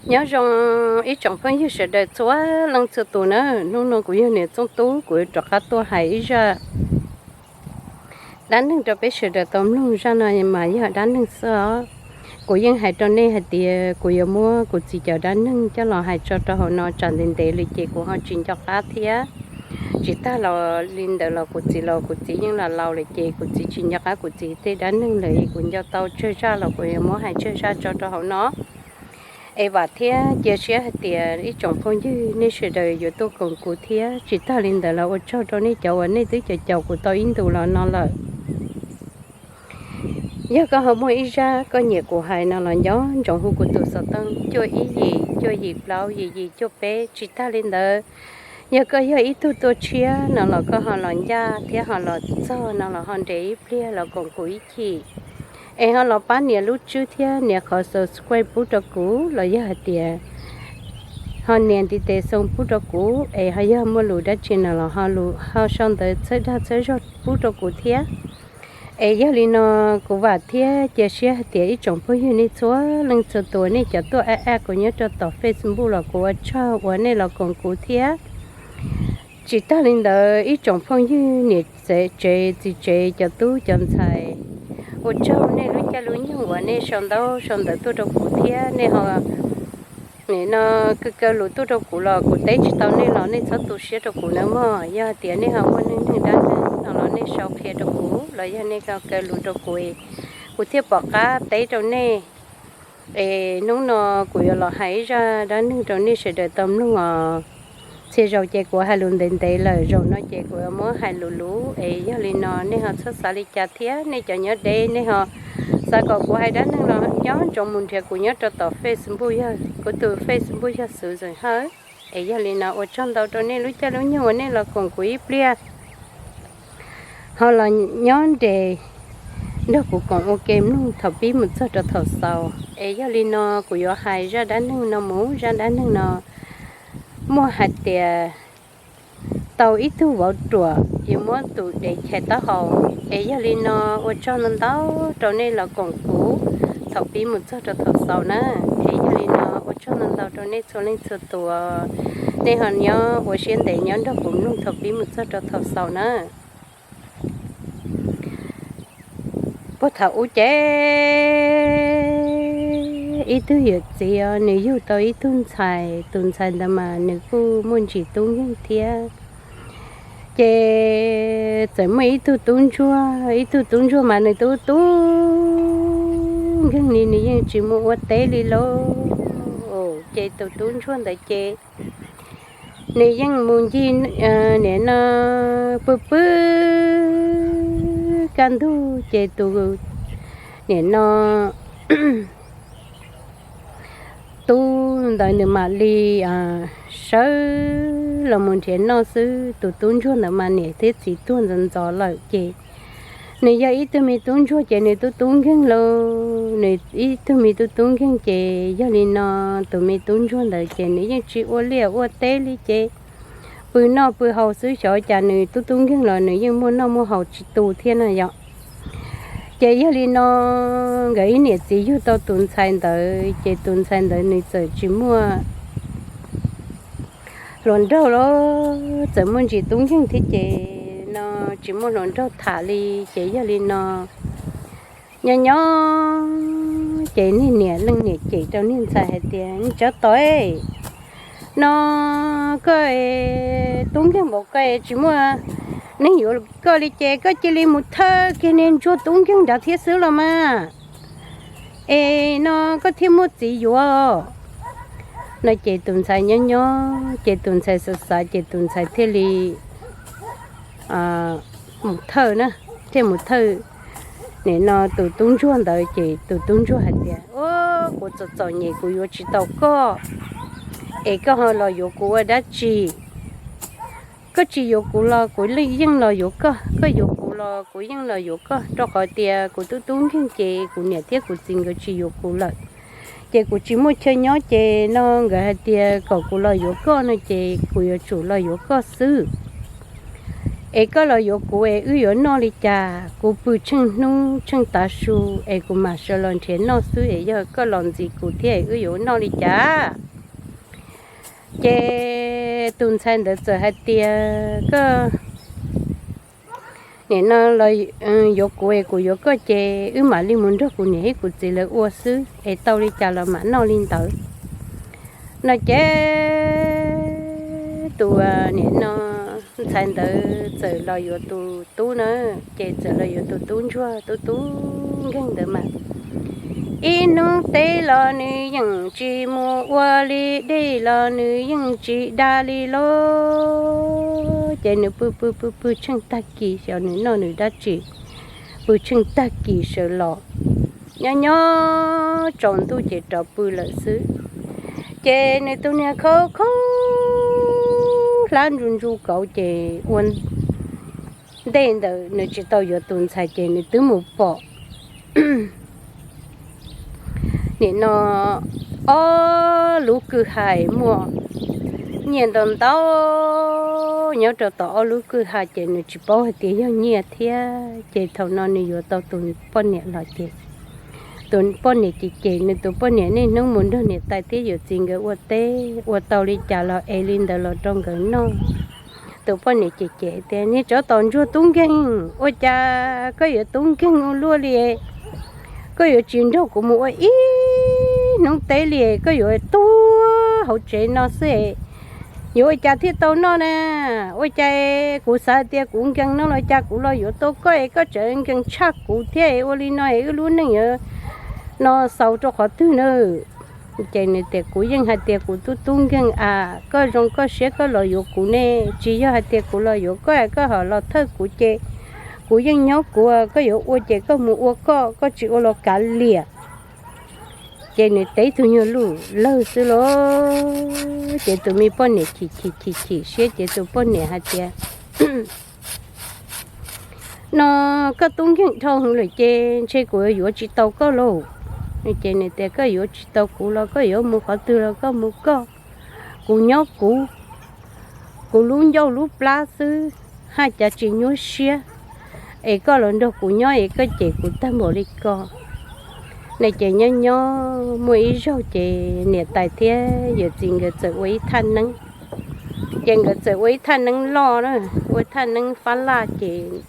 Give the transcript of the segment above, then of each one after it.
Nyob zoo ib tsoom phooj ywg sawv daws txhua leej txhua tus na. Hnub no kuv yog niam Txooj Tub, kuv yuav rov qab tuaj hais ib zaj dab neeg rau peb sawv daws tau mloog. Zaj no mas yog dab neeg xwb os. Kuv yeej hais rau nej hais tias kuv yuav muab kuv txiv cov dab neeg coj los hais tso rau hauv no, tsam ntev ntev li ces kuv ho tsis nco qab thiab. Tsis tag li ntawd los kuv txiv los kuv txiv yeej los laus lawm ces kuv txiv tsis nco qab kuv txiv tej dab neeg lawm, kuv nco tau tsawg zaj los kuv yuav muab hais tsawg zaj tso rau hauv no. Es vam thiab cia siab hais tias ib tsoom phooj ywg nej sawv daws yuav tuaj koom kuv thiab. Tsis tag li ntawd los ua tsaug rau nej cov uas nej twb caum caum kuv tau ib ntus los no lawm. Yog koj ho muaj ib zaj koj nyiam kuv hais no los nco ntsoov hu kuv tus xov tooj cuaj ib yim cuaj yim plaub yim yim cuaj peb. Tsis tag li ntawd, yog koj yog ib tug tuaj tshiab no los koj ho los ncaj thiab ho los txog no los ho nres ib pliag los koom kuv ib chim, es ho los pab nias lub tswb thiab nias qhov subscribe pub rau kuv, los yog hais tias ho nias ntiv tes xoo pub rau kuv, es ho yog muaj lus dab tsi no los ho sau ntawv txhawb dag txhawb zog pub rau kuv thiab. Es yog li no, kuv vam thiab cia siab hais tias ib tsoom phooj ywg nej txhua leej txhua tus nej cov tuaj add add kuv nyob rau tom Facebook los kuv ua tsaug uas nej los koom kuv thiab. Tsis tag li ntawd ib tsoom phooj ywg niam tsev txiv tsev cov tub cov ntxhais, ua tsaug nej lub caij lub nyoog uas nej sau ntaub sau ntawv tuaj rau kuv thiab nej ho nim no kaw kaw lus tuaj rau kuv los kuv teb tsis tau nej los nej txhob tu siab rau kuv nawb mog. Yog hais tias nej ho muaj neej neeg dab neeg no los nej sau qhia rau kuv los yog nej kaw lus rau kuv, kuv thiaj pom qab teb rau nej. Es hnub no kuv yuav los hais ib zaj dab neeg rau nej sawv daws tau mloog os. Txhia zaus ces kuv hais lus ntev ntev lawm, zaum no ces kuv yuav muab hais luv luv, es yog li no nej ho txhob xav li cas thiab nej cov nyob deb nej ho xav kom kuv hais dab neeg los nco ntsoov mus nrhiav kuv nyob rau tom Facebook, yog kuv tus Facebook yog Xwm Zeem Hawj. Es yog li no ua tsaug ntau rau nej lub caij lub nyoog uas nej los koom kuv ib pliag, ho los nyob nres nrog kuv koom ua ke mloog thaum pib mus txog rau thaum xaus. Es yog li no kuv yuav hais zaj dab neeg no mus. Zaj dab neeg no muaj hais tias tau ib tug vauv ruam yuav muab tus dev chais taub hau. Es yog li no ua tsaug ntau ntau rau nej los koom kuv thaum pib mus txog rau thaum xaus na. Es yog li no ua tsaug ntau ntau rau nej txhua leej txhua tus, nej ho nyob ua siab ntev nyob nrog kuv mloog thaum pib mus txog rau thaum xaus na. Puag thaum ub ces ib tug yawm txiv os, nws yug tau ib tug ntxhais. Tus ntxhais ntawd mas nws kuj muaj ntsis tub nkeeg thiab. Ces txawm muaj ib tug tub ntsuag, ib tug tub ntsuag mas nws tub tub nkeeg li, nws yeej tsis muaj ua teb li lauj. Ces tus tub ntsuag ntawd ces nws yeej mus ncig nim no pw pw kaj ntug ces tus nim no tub ntawd nws mam li sawv los mus nrhiav noj xwb. Tus tub ntsuag ntawd mas niam thiab txiv tuag ntxov ntxov lawm ces nws yog ib tug me tub ntsuag ces nws tub tub nkeeg lauj. Nws ib tug me tub tub nkeeg ces yog li no tus me tub ntsuag ntawd ces nws yeej tsis ua liaj ua teb li ces pw noj pw haus xwb, xyov cas nws tub tub nkeeg los nws yeej muaj noj muaj haus tsis tu thiab no yom. Ces yog li no nkawd ib niam txiv yug tau tus ntxhais ntawd ces tus ntxhais ntawd nws txawm tsis muaj hluas nraug los txawm muaj ntsis tub nkeeg thiab ces no tsis muaj hluas nraug tham li. Ces yog li no nyob nyob ces niag niam leej niam cem rau niag ntxhais hais tias, Tsov tom, no koj tub nkeeg npaum koj tsis muaj neeg yuav koj li ces koj cia li mus thawj kiag niag ntsuag tub nkeeg nrad thiab xwb los mas, es no koj thiaj muaj txiv yuav. No ces tus ntxhais nyob nyob ces tus ntxhais xav xav ces tus ntxhais thiaj li mus thawj na, thiaj mus thawj nim no tus tub ntsuag ntawd. Ces tus tub ntsuag hais tias, Ua, kuv txom txom nyem kuv yuav tsis tau koj, es koj ho los yuav kuv ua dab tsi? Koj tsis yuav kuv los kuv yeej los yuav koj, koj yuav kuv los kuv yeej los yuav koj, rau qhov tias kuv tub tub nkeeg ces kuv niam thiab kuv txiv nkawd tsis yuav kuv lawm. Ces kuv tsis muaj chaw nyob ces no nkawd hais tias kom kuv los yuav koj no ces kuv yuav tsum los yuav koj xwb. es koj los yuav kuv es wb yuav noj li cas? Kuv pw tsheej hnub tsheej tav su es kuv mam sawv los nrhiav noj xwb es yog koj los ntxiv kuv thiab es wb yuav noj li cas? Ces tus ntxhais ntawd txawm hais tias, koj nim no los yuav kuv es kuv yuav koj ces wb mam li mus nrog kuv niam thiab kuv txiv lawv ua xwb es tau li cas los mam noj li ntawd. No ces tus nim no ntxhais ntawd txawm los yuav tus tub na, ces txawm los yuav tus tub ntsuag tub tub nkeeg ntawd mas ib hnub teb los nws yeej tsis mus ua li, dej los nws yeej tsis da li lauj. Ces nws pw pw pw pw tsheej tag kis xyov nws noj nws dab tsi, pw tsheej tag kis sawv los nyob nyob tsaus ntuj ces rov pw lawm xwb. Ces nws tus niag khaub khaub hlab ntsu ntsu kauv ces ua ntej ntawd nws tsis tau yuav tus ntxhais ces nws twb mus pom nim no ob lub kwj ha muaj nyiaj ntau ntau nyob rau tom ob lub kwj ha ces nws tsis paub hais tias yog nyiaj thiab. Ces thaum no nws yuav tau tus poj niam los ces tus poj niam ces cem nws, tus poj niam niaj hnub mus nrog niam tais thiab yawm txiv nkawd ua teb, ua tau li cas los ev li ntawd los rau nkawd noj. Tus poj niam ces cem tias, niag tsov tom ntsuag tub nkeeg, ua cas koj yuav tub nkeeg ua luaj li? Koj yuav tsis nrog kuv mus ua ib hnub teb li, koj yuav tuag hauv tsev no xwb, yuav ua cas thiaj tau noj na? Ua cas kuv xav tias kuv nkees no los cas kuv los yuav tau koj es koj tseem nkees tshaj kuv thiab, ua li no es wb lub neej yuav no xaus rau qhov twg na? Ces nws tias, kuv yeej hais tias kuv tub tub nkeeg a, koj zoo koj siab koj los yuav kuv ne, tsis yog hais tias kuv los yuav koj koj ho los thawj kuv ces kuv yeej nyob kuv, koj yuav ua ces koj mus ua koj, koj tsis ua los kav liam. Ces nws teb tug nyuag luj lawg xwb lauj. Ces tus me poj niam chim chim chim chim siab ces tus poj niam hais tias, no koj tub nkeeg dhau hwv lawm ces ntshe kuv yuav tsis tau koj lauj. Ces nws tias, koj yuav tsis tau kuv los koj yuav mus qhov twg los koj mus koj, kuv nyob kuv, kuv lub ncauj lub plab xwb, haj cav tsis nyuaj siab, es koj los nrog kuv nyob es koj cem kuv tag npaum li ko. No ces nyob nyob muaj ib zaug ces niam tais thiab yawm txiv nkawd txawm ua ib thaj neeb. Ces nkawd txawm ua ib thaj neeb loj na, ua thaj neeb fab laj ces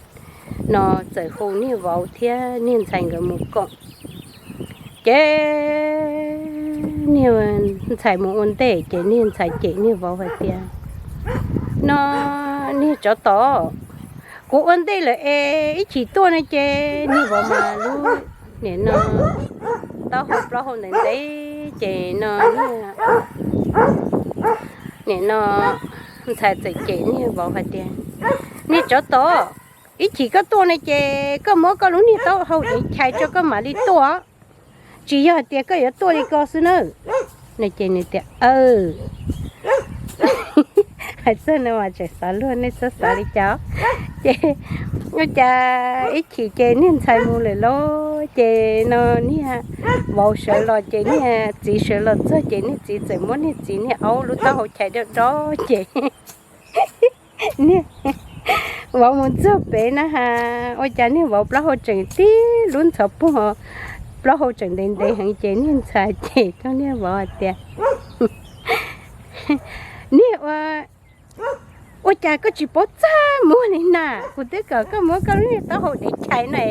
no txawm hu niag vauv thiab niag ntxhais nkawd mus koom. Ces niag ntxhais mus ua ntej ces niag ntxhais cem niag vauv hais tias, no niag tsov tom, kuv ua ntej lawm es ib chim tuaj no ces niag vauv mas lub nim no taub hau plaub hau ntev ntev ces no niag nim no ntxhais txawm cem niag vauv hais tias, niag tsov tom, ib chim koj tuaj no ces koj muab koj lub niag taub hau dev chais tso koj mam li tuaj, tsis yog hais tias koj yuav tuaj li ko xwb na. No ces nws tias, aw, hais txog no mas tseem xav luag, nej txhob xav li cas. Ces ua cas ib chim ces niag ntxhais mus lawm lauj, ces no niag vauv sawv los ces niag txiv sawv los txog ces niag txiv txawm muab niag txiv niag aub lub taub hau chais dawb do ces niag vauv mus txog pem na has, ua cas niag vauv plaub hau tseem tib lub ntxhov puag, plaub hau tseem ntev ntev heev ces niag ntxhais cem rau niag vauv hais tias, niag ua, ua cas koj tsis paub txaj muag li na? Kuv twb kom koj muab koj lub niag taub hau dev chais no,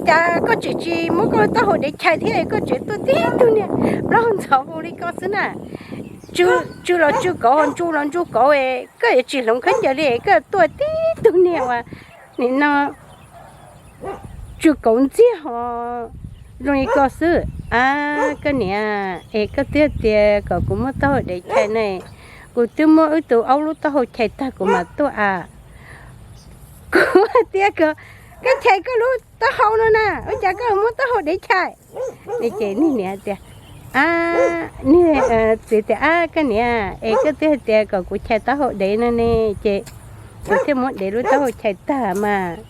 cas koj tseem tsis muab koj lub taub hau dev chais thiab koj tseem tuaj tib tug niag plaub hau ntxhov puag li ko xwb na? Tsw los tsw kauv, ntsu los ntsu kauv, koj yuav tsis hloov khaub ncaws li, koj tuaj tib tug niag uas nim no tsw kauv ntxiag ho zoo li ko xwb. A, koj niam, es koj twb tias kom kuv muab taub hau dev chais ne, kuv twb muab wb tus aub lub taub hau chais tag kuv mam tuaj a. Kuv hais tias kom koj chais koj lub taub hau no na, ua cas koj muab taub hau dev chais? Ces niag niam tias, a, niag txiv tias, a, koj niam, es koj twb hais tias kom kuv chais taub hau dev no ne, ces kuv thiaj muab dev lub taub hau chais tag mas.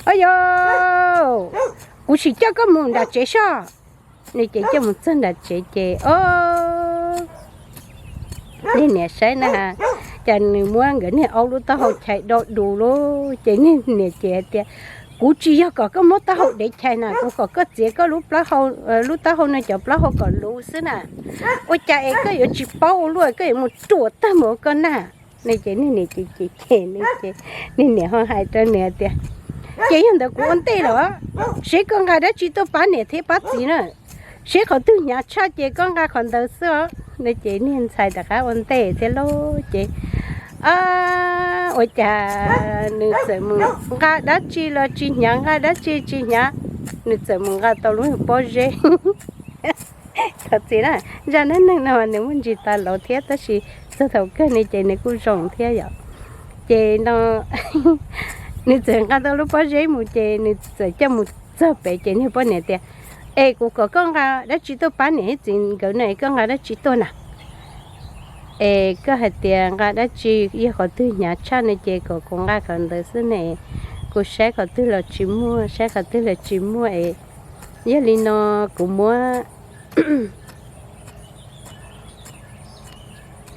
Au yau, kuv sim coj koj mus nram tsev soj. No ces coj mus txog nram tsev ces, o, niag niam saib na has, Ces nws muab nkawd niag aub lub taub hau chais do du lawm ces niag niam ces hais tias, kuv tsis yog kom koj muab taub hau dev chais na, kuv kom koj txiav koj lub plaub hau, lub taub hau no cov plaub hau kom luv xwb na. Ua cas es koj yuav tsis paub ua luaj, koj yuav mus ruam tag mus ua koj na. No ces niag niam ces ces ces niag niam ho hais rau nws tias, ces yog ntawd kuv ua ntej los, seb koj nqa dab tsi tuaj pab niam thiab pab txiv na, seb qhov twg hnyav tshaj ces koj nqa qhov ntawd xwb os. No ces niag ntxhais rov qab ua ntej thiab lauj ces, ua cas nws txawm mus nqa dab tsi los tsis hnyav, nqa dab tsi tsis hnyav, nws txawm mus nqa tau lub pob zeb. Thov txim na, zaj dab neeg no nws muaj ntsis tas lauv thiab tab sis txog thaum kawg ne ces nws kuj zoo thiab yom. Ces no nws txawm nqa tau lub pob zeb mus ces nws txawm coj mus txog pem ces niag poj niam tias, es kuv kom koj nqa dab tsi tuaj pab niam thiab txiv nkawd no es koj nqa dab tsi tuaj na? Es koj hais tias nqa dab tsi, yog qhov twg hnyav tshaj no ces kom kuv nqa qhov ntawd xwb ne. Kuv saib qhov twg los tsis muaj, saib qhov twg los tsis muaj es, yog li no kuv muab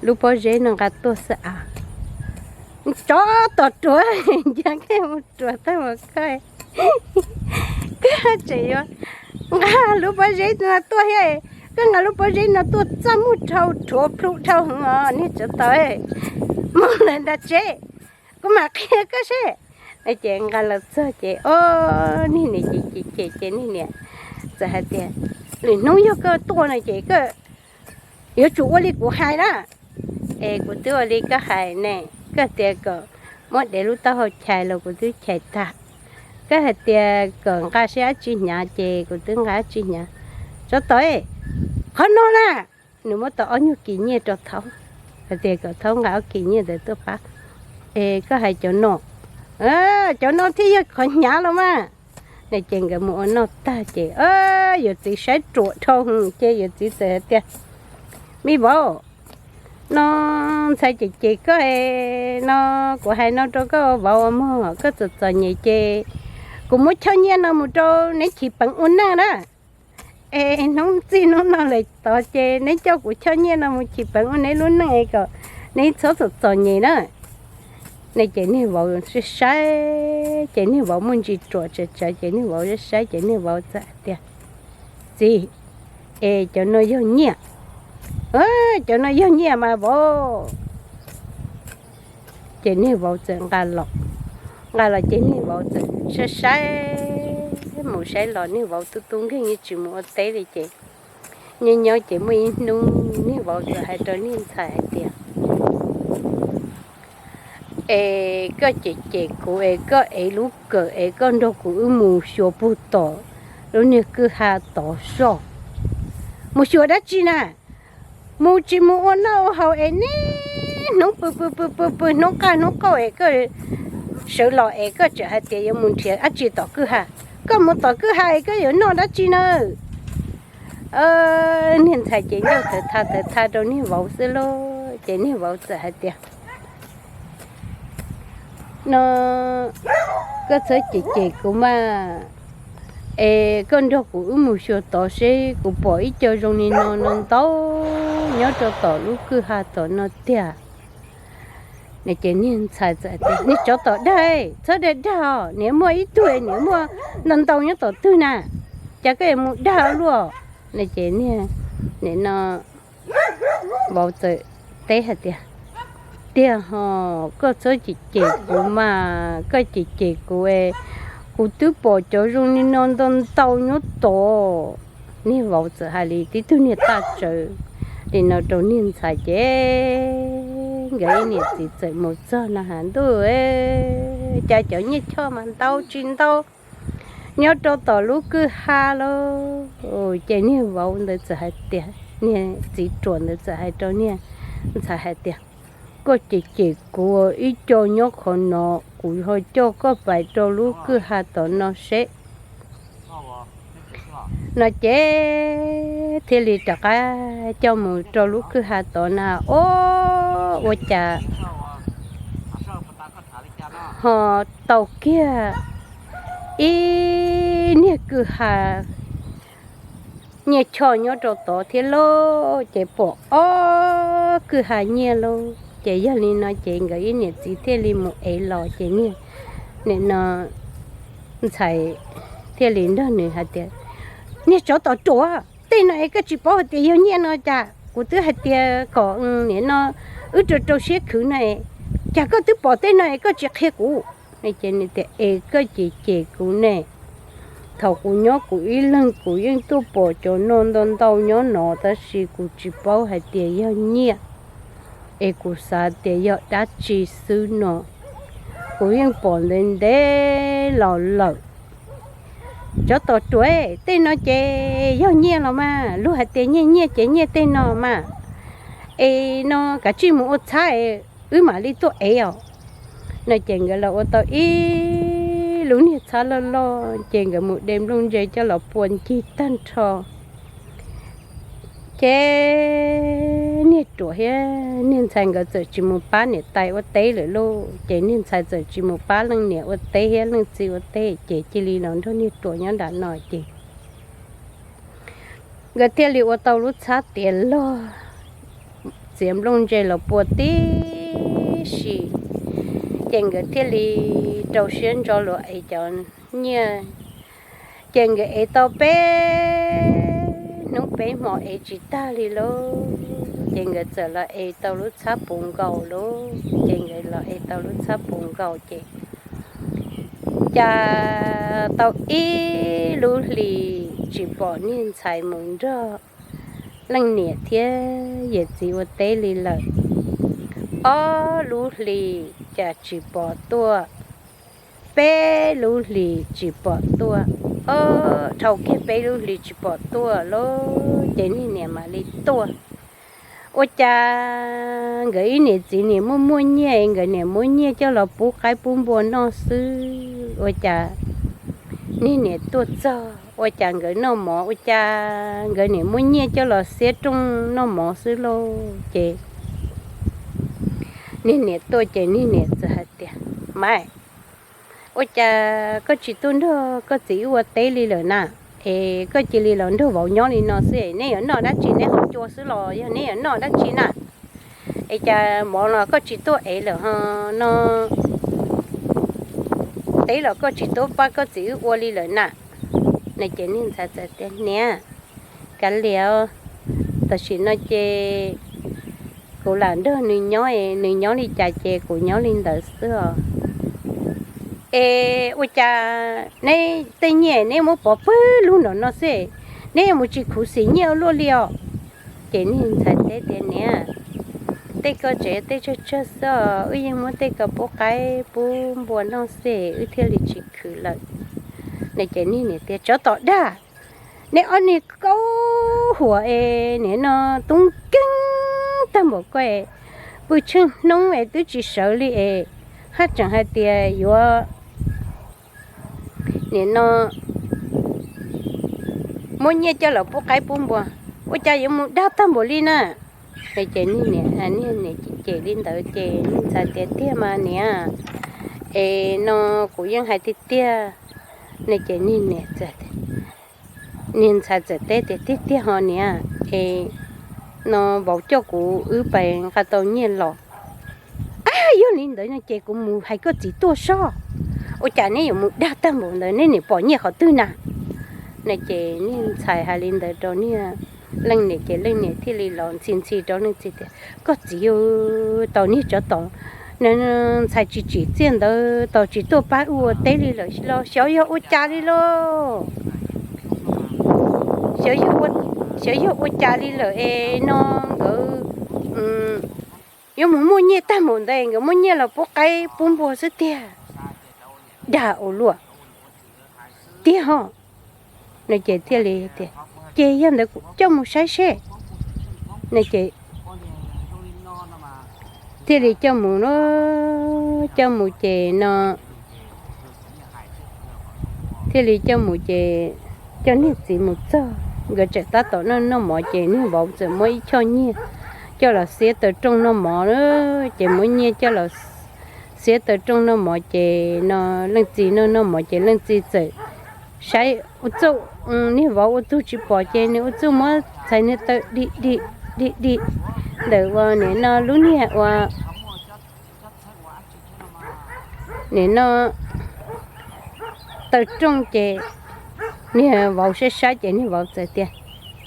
lub pob zeb no nqa tuaj xwb as. Tsov tom ruam, ncav koj mus ruam tag mus koj, koj tseem yuav nqa lub pob zeb no tuaj thiab. Koj nqa lub pob zeb no tuaj txaj muag dhau, rhuav plhu dhau heev os niag tsov tom, mus lawm nram tsev, kuv mam qhia koj seb. Ces nqa los txog ces, o, niag niam ces ces ces niag niam txawm hais tias, lwm hnub yog koj tuaj no ces koj yuav tsum ua li kuv hais na. Es kuv twb ua li koj hais ne, koj tias kom muab dev lub taub hau chais los kuv twb chais tag. Koj hais tias kom nqa seb dab tsi hnyav ces kuv twb nqa dab tsi hnyav. Tsov tom, qhov no na, nws muab tau ob nyuag kis nyiaj rau Thaub, hais tias kom Thaub nqa ob kis nyiaj ntawd tuaj pab. Es koj hais cov no, cov no thiaj yog qhov hnyav los mas. No ces nkawd mus ua noj tag ces yawm txiv saib ruam dhau hwv ces yawm txiv txawm hais tias, me vauv, no ntxhais ces ces koj no, kuv hais no rau koj vauv mog, koj txom txom nyem ces kuv muab choj nyiaj no mus rau neb chim peev ua neej na. Es hnub txij hnub no lawm tod ces neb coj kuv choj nyiaj no mus chim peev ua neb lub neej es kom neb txhob txom txom nyem na. No ces niag vauv saib saib ces niag vauv muaj ntsis ruam tsawv tsawv ces niag vauv saib saib ces niag vauv txawm hais tias, txiv, es cov no yog nyiaj, cov no yog nyiaj mas vauv. Ces niag vauv txawm nqa los, nqa los ces niag vauv txawm saib saib mus saib los niag vauv tub tub nkeeg yeej tsis mus ua teb li ces nyob nyob ces muaj ib hnub niag vauv txawm hais rau niag ntxhais hais tias, es koj cem cem kuv es koj ev lub kawm es koj nrog kuv wb mus xyuas puag tom lub niag kwj ha tod soj. Mus xyuas dab tsi na? Mus tsis mus ua noj ua haus es niaj hnub pw pw pw pw pw hnub qaj hnub qauj es koj sawv los es koj tseem hais tias yuav mus nrhiav dab tsi tom kwj ha. Koj mus tom kwj ha es koj yuav noj dab tsi na? Niag ntxhais ces ncauj thawv tha thawv tha rau niag vauv xwb lauj. Ces niag vauv txawm hais tias, no koj txhob cem cem kuv mas, es koj nrog kuv wb mus xyuas tod seb kuv pom ib co zoo li no no ntau nyob rau tom lub kwj ha tom no tiag. Ces niag ntxhais txawm tias, niag tsov tom dag, txhob dag dag os, niam muaj ib tug niam muaj ntau ntau nyob tom twg na, cas koj yuav mus dag luaj? No ces niag, nim no vauv txawm teb hais tias, tiag ho, koj txhob cem cem kuv mas, koj cem cem kuv, kuv twb pom cov zoo li no ntau ntau nyob tod. Niag vauv txawm hais li tib tug niag taj tsawv li no rau niag ntxhais ces nkawd ib niam txiv txawm mus txog no has, ntuj, cas cov nyiaj choj mas ntau tsis ntau nyob rau tom lub kwj ha lauj. Ces niag vauv ntawd txawm hais tias, niag txiv ruam ntawd txawm hais rau niag ntxhais hais tias, koj cem cem kuv ib co nyob qhov no, kuv ho coj koj pais rau lub kwj ha tom no seb. No ces thiaj li rov qab coj mus rau lub kwj ha tod na, o, ua cas ho tau kiag ib niag kwj ha nyiaj choj nyob rau tod thiab lauj. Ces pom ob kwj ha nyiaj lauj. Ces yog li no ces nkawd ib niam txiv thiaj li mus ev los ces niag, nim no ntxhais thiaj li nrog nws hais tias, niag tsov tom ruam, tej no es koj tsis paub hais tias yog nyiaj no cas? Kuv twb hais tias kom nim no wb rau rau siab khwv no, cas koj twb pom tej no es koj tsis qhia kuv? Ces nws tias es koj ces cem kuv ne. Thaum kuv nyob kuv ib leeg kuv yeej tuaj pom cov no ntau ntau nyob no tab sis kuv tsis paub hais tias yog nyiaj, es kuv xav tias yog dab tsi xwb no. Kuv yeej pom ntev ntev los lawm. Tsov tom ruam, tej no ces yog nyiaj los mas, luag hais tias nyiaj nyiaj ces nyiaj tej no mas. Es no kav tsij mus ua txhab es wb mam li tuaj ev os. No ces nkawd los ua tau ib lub niag txhab loj loj ces nkawd mus de nplooj ntse coj los pua ncig tag nrho. Ces niag ruam thiab niag ntxhais nkawd txawm tsis mus pab niam tais ua teb lawm lauj. Ces niag ntxhais txawm tsis mus pab leej niam ua teb thiab leej txiv ua teb ces cia li los nrog niag ruam nyob nram no ces nkawd thiaj li ua tau lub txhab tiav log, txiav nplooj ntse los pua tib si. Ces nkawd thiaj li rau siab ntso los ev cov nyiaj. Ces nkawd ev tau peb hnub peb hmo ev tsis tag li lauj. Ces nkawd txawm los ev tau lub txhab puv nkaus lauj. Ces nkawd los ev tau lub txhab puv nkaus ces cas tau ib lub hlis tsis pom niag ntxhais mus nrog leej niam thiab yawm txiv ua teb li lawm. Ob lub hlis cas tsis pom tuaj. Peb lub hlis tsis pom tuaj. Ob, dhau kiag peb lub hlis tsis pom tuaj lauj, ces niag niam mam li tuaj. Ua cas nkawd ib niam txiv niam muaj muaj nyiaj, nkawd niam muab nyiaj coj los pub qaib pub npua noj xwb, ua cas niag niam tuaj txog ua cas nkawd noj mov, ua cas nkawd niam muab nyiaj coj los xiab rooj noj mov xwb lauj. Ces niag niam tuaj ces niag niam txawm hais tias, Maiv, ua cas koj tsis tuaj nrog koj txiv wb ua teb li lawm na? Es koj cia li los nrog vauv nyob li no xwb, neb yuav noj dab tsi? Neb haus cua xwb los yog neb yuav noj dab tsi na? Es cas mov los koj tsis tuaj ev lawm ho no, teb los koj tsis tuaj pab koj txiv wb ua li lawm na? No ces niag ntxhais txawm tias, Niam, kav liam, tam sim no ces kuv lam nrog nws nyob, nws nyob li cas ces kuv nyob li ntawd xwb os. Es ua cas neb tej nyiaj neb muab pov pawg lug nram no xwb, neb yuav mus tsis khuv xim nyiaj ua luaj li os? Ces niag ntxhais teb tias, Niam, tej ko tsev tej tsawg tsawg xwb os, wb yeej muab tej ko pub qaib pub npua noj xwb wb thiaj li tsis khwv lawm. No ces niag niam tias, Tsov tom dag, neb ob niag kaub huam es nim no tub nkeeg tag npaum ko, pw tsheej hnub es twb tsis sawv li es haj tseem hais tias yuav nim no muab nyiaj coj los pub qaib pub npua, ua cas yuav mus dag tag npaum li na? Ces niag niam, niag niam cem li ntawd ces niag ntxhais tias, Tiag mas niam, es no kuv yeej hais tiag tiag. No ces niag niam, niag ntxhais txawm teb tias, Tiag tiag ho niam, es no vauv coj kuv wb pais nqa tau nyiaj los. Ab, yog li ntawd no ces kuv mus hais koj txiv tuaj soj, ua cas neb yuav mus dag tag npaum ntawd, neb niam pom nyiaj qhov twg na? No ces niag ntxhais hais li ntawd rau niag leej niam ces leej niam thiaj li los ntxhi ntxhi rau leej txiv tias, Koj txiv, tau niag tsov tom ntxhais tsis tsim txiaj ntawd tau tsis tuaj pab wb ua teb li lawm los xyov yog ua cas li lauj. Xyov yog ua cas li lawm es no nkawd yuav mus muaj nyiaj tag npaum ntawd, nkawd muab nyiaj los pub qaib pub npua xwb tiag. Dag ua luaj tiag ho. No ces thiaj li tias, Ces yog ntawd kuv coj mus saib seb. No ces thiaj li coj mus no, coj mus ces no thiaj li coj mus ces coj niag txiv mus txog, nkawd tseem tab tom noj noj mov ces niag vauv txawm muab ib choj nyiaj coj los xiab taw rooj noj mov. Ces muab nyiaj coj los xiab taw rooj noj mov ces no leej txiv noj noj mov ces leej txiv txawm saib ua txuj, niag vauv ua tug tsis pom ces nws ua txuj muab txhais niag taw dim dim dim dim ntawm ua nim no lub niag ua nim no taw rooj ces niag vauv saib saib ces niag vauv txawm tias,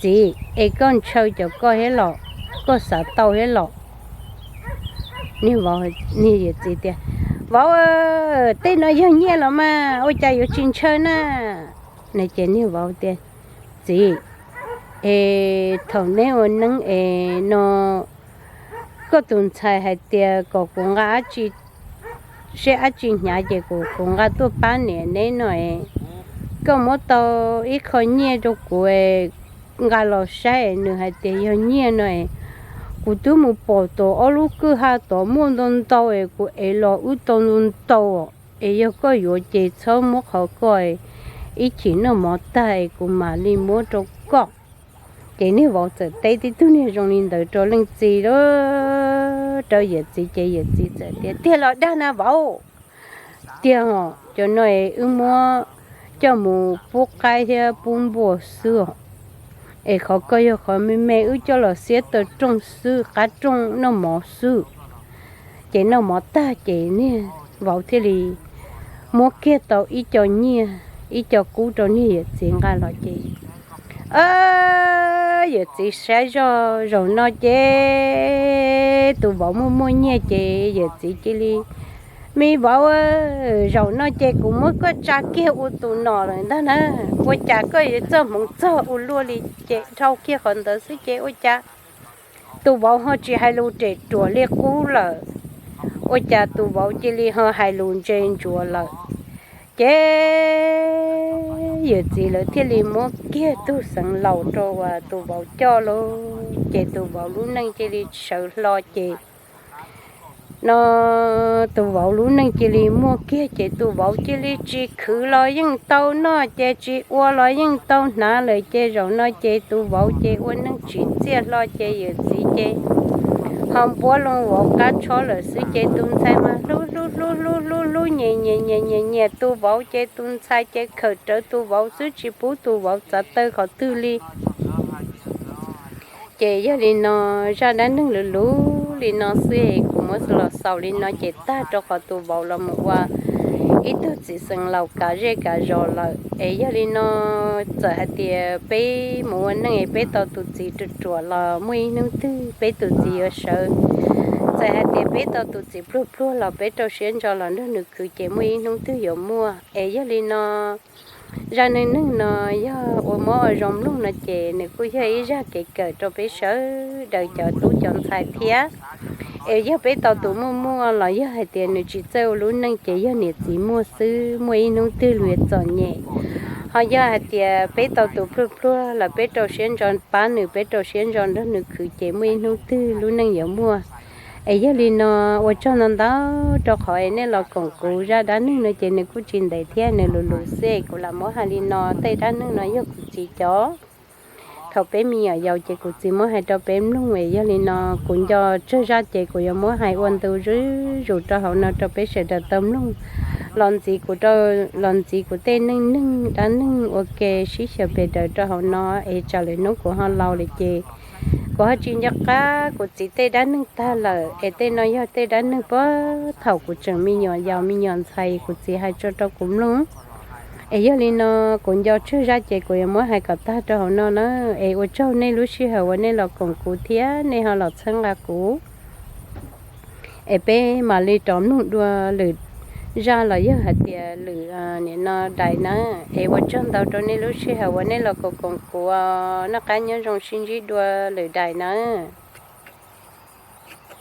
Txiv, es koj ntshaw cov koj thiab los? Koj xav tau thiab los? Niag vauv, niag yawm txiv tias, Vauv, tej no yog nyiaj los mas, ua cas yuav tsis ntshaw na? No ces niag vauv tias, Txiv, es thaum neb ua neeb es no koj tus ntxhais hais tias kom kuv nqa dab tsi, seb dab tsi hnyav ces kuv, kuv nqa tuaj pab niam neb no es, koj muab tau ib qho nyiaj rau kuv es nqa los saib es nws hais tias yog nyiaj no es, kuv twb mus pom tom ob lub kwj ha tod muaj ntau ntau es kuv ev los wb tau ntau ntau, es yog koj yuav ces txhob muab qhov koj, ib chim noj mov tag es kuv mam li muab rau koj. Ces niag vauv txawm teb tib tug niag zoo li ntawd rau leej txiv, rau yawm txiv ces yawm txiv txawm tias, Tiag los dag na vauv? Tiag os, cov no es wb muab coj mus pub qaib thiab pub npua xwb os. Es qhov koj yog qhov me me wb coj los xiab taw rooj xwb, qab rooj noj mov xwb. Ces noj mov tag ces niag vauv thiaj li muab kiag tau ib co nyiaj, ib co kub rau niag yawm txiv nqa los ces, yawm txiv saib zoj zaum no ces tus vauv muaj muaj nyiaj ces yawm txiv cia li, Me vauv, zaum no ces kuv muab koj tsa kiag ua tus nom lawm ntag na. Ua cas koj yuav txoj hmoov txog ua luaj li? Ces dhau kiag qhov ntawd xwb ces ua cas tus vauv ho tsis hais lus rem ruam li qub lawm, ua cas tus vauv cia li ho hais lus ntse ntsuav lawm. Ces yawm txiv lawv thiaj li muab kiag tug xeev laus rau uas tus vauv coj lauj, ces tus vauv lub neej cia li sawv hlo ces no tus vauv lub neej cia li muaj kiag ces tus vauv cia li tsis khwv los yeej tau noj ces tsis ua los yeej tau hnav lawm ces zaum no ces tus vauv ces ua neej tsim txiaj hlo ces yawm txiv ces ho npuab loo vauv qab tshob lawm xwb ces tus ntxhais mas hlub hlub hlub hlub hlub hlub nyiam nyiam nyiam nyiam nyiam tus vauv ces tus ntxhais ces khawm rawv tus vauv xwb tsis pub tus vauv txav taw qhov twg li. Ces yog li no, zaj dab neeg luv luv li no xwb es kuv muab los xaus li no ces tag rau qhov tus vauv los mus ua ib tug txiv xeev laus kav zej kav zos lawm. Es yog li no, txawm hais tias peb mus ua neej es peb tau tus txiv ruam ruam los muaj ib hnub twg peb tus txiv yuav sawv. Txawm hais tias peb tau tus txiv pluag pluag los peb rau siab ntso los nrog nws khwv ces muaj ib hnub twg yuav muaj. Es yog li no, zaj neeg neeg no yog ua mob ua zoo mloog no ces nws kuj yog ib zaj kev kawm rau peb sawv daws cov tub cov ntxhais thiab. Es yog peb tau tus muaj muaj los yog hais tias nws tsis txawj ua lub neej ces yog niam txiv muaj xwb, muaj ib hnub twg luag yuav txom nyem. Ho yog hais tias peb tau tus pluag pluag los peb rau siab ntso pab nws, peb rau siab ntso nrog nws khwv ces muaj ib hnub twg lub neej yuav muaj. Es yog li no, ua tsaug ntau ntau rau qhov es nej los koom kuv zaj dab neeg no ces nws kuj tsis ntev thiab, nws luv luv xwb es kuv lam muab hais li no. Tej dab neeg no yog kuv txiv cov, thaum peb me nyuam yaus ces kuv txiv muab hais rau peb mloog. Es yog li no, kuv nco tsawg zaj ces kuv yuav muab hais ua ntu zuj zus rau hauv no rau peb sawv daws tau mloog. Los ntxiv kuv rau, los ntxiv kuv tej neej neeg dab neeg ua ke sib xyaw pes daws rau hauv no, es tsam lwm hnub kuv ho laus lawm ces kuv ho tsis nco qab kuv txiv tej dab neeg tag lawm. Es tej no yog tej dab neeg puag thaum kuv tseem me nyuam yaus me nyuam ntxhais kuv txiv hais tso rau kuv mloog. Es yog li no, kuv nco tsawg zaj ces kuv yuav muab hais kom tag rau hauv no na. Es ua tsaug nej lub sij hawm uas nej los koom kuv thiab nej ho los txhawb nqa kuv. Es peb mam li rov mloog dua lwm zaj los yog hais tias lwm, nim no dais na. Es ua tsaug ntau rau nej lub sij hawm uas nej los koom koom kuv, noj qab nyob zoo, sib ntsib dua lwm dais nawb.